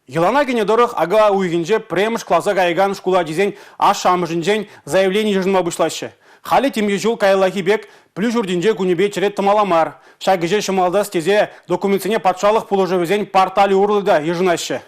Йӑлана кӗнӗ тӑрӑх, ака уйӑхӗнче пӗрремӗш класа каякан шкул ачисен ашшӗ-амӑшӗнчен заявлени йышӑнма пуҫлаҫҫӗ. Халӗ темиҫе ҫул каяллахи пек пӗлӳ ҫуртӗнче кунӗпе черет тӑмалла мар. Ҫак ӗҫе ҫӑмӑллатас тесе документсене патшалӑх пулӑшӑвӗсен порталӗ урлӑ та йышӑнаҫҫӗ.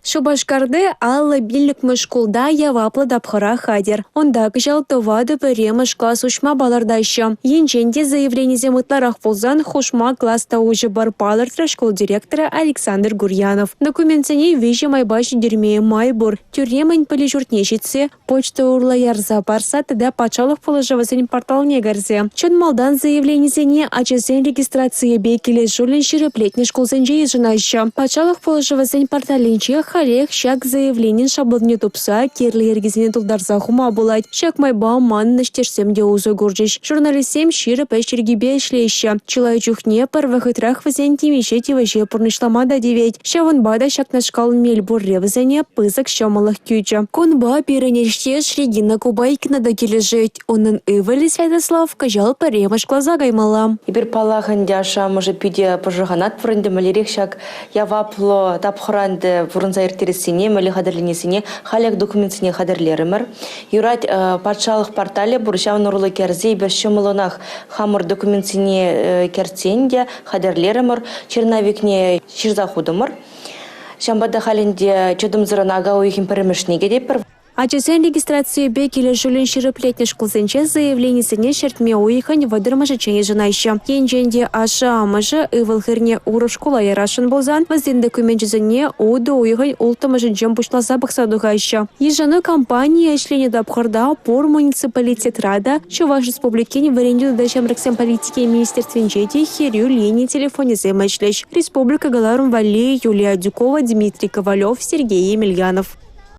Шупашкарти 55-мӗш шкулта яваплӑ тапхӑра хатӗр. Унта кӑҫал 4 пӗрремӗш класс уҫма палӑртаҫҫӗ. Енчен те заявленисем ытларах пулсан хушма класс та уҫӑпӑр, палӑртрӗ шкул директорӗ Александр Гурьянов. Документсене виҫӗ майпа ҫитерме май пур. Тӳрремӗн пӗлӳ ҫуртне ҫитсе, почта урлӑ ярса парса тата патшалӑх пулӑшӑвӗсен порталне кӗрсе. Чӑн малтан заявленисене ачасен регистрацийӗпе килӗшӳллӗн ҫирӗплетнӗ шкулсенче йышӑнаҫҫӗ. Патшалӑх пулӑшӑвӗсен порталӗнче халех ҫак заявленин шаблонне тупса кирлӗ йӗркесене тултарса хума пулать. Ҫак майпа манӑн ӗҫтешсем те усӑ курчӗҫ. Журналистсем ҫирӗп ӗҫ йӗркипе ӗҫлеҫҫӗ. Чылай чухне пӗр вӑхӑтрах вӗсен темиҫе тивӗҫе пурнӑҫлама та тивет. Ҫавӑнпа та ҫакнашкал мел пурри вӗсене пысӑк ҫӑмӑллӑх кӳчӗ. Кунпа пирӗн ӗҫтеш Регина Кубайкина та килӗшет. Унӑн ывӑлӗ Святослав кӑҫал пӗрремӗш класа каймалла. Эпир, паллах ӗнтӗ, ашшӗ-амӑшӗ питӗ пӑшӑрханатпӑр ӗнтӗ, мӗнлерех ҫак яваплӑ тапхӑра ӗнтӗ пурӑнса ирттерессине, мӗнле хатӗрленессине халех документсене хатӗрлерӗмӗр. Юрать, патшалӑх порталӗ пур, ҫавӑн урлӑ кӗрсе эпир ҫӑмӑллӑнах хамӑр документсене кӗртсен те хатӗрлерӗмӗр, черновикне ҫырса хутӑмӑр. Ҫавӑнпа та халь ӗнтӗ чӑтӑмсӑррӑн ака уйӑхӗн пӗрремӗшне кӗтетпӗр. Ачасен регистрацийӗпе килӗшӳллӗн ҫирӗплетнӗ шкулсенче заявленисене ҫӗртме уйӑхӗн 30-мӗшӗччен йышӑнаҫҫӗ. Енчен те ашшӗ-амӑшӗ ывӑл-хӗрне урӑх шкула ярасшӑн пулсан вӗсен докуменчӗсене утӑ уйӑхӗн 6-мӗшӗнчен пуҫласа пӑхса тухаҫҫӗ. Йышӑну кампанийӗ ӗҫленӗ тапхӑрта пур муниципалитетра та Чӑваш Республикин вӗрентӳ тата ҫамрӑксен политикин министерствинче те хӗрӳ лини телефонӗсем ӗҫлӗҫ. Республика кӑларӑм валли Юлия Адюкова, Дмитрий Ковалев, Сергей Емельянов.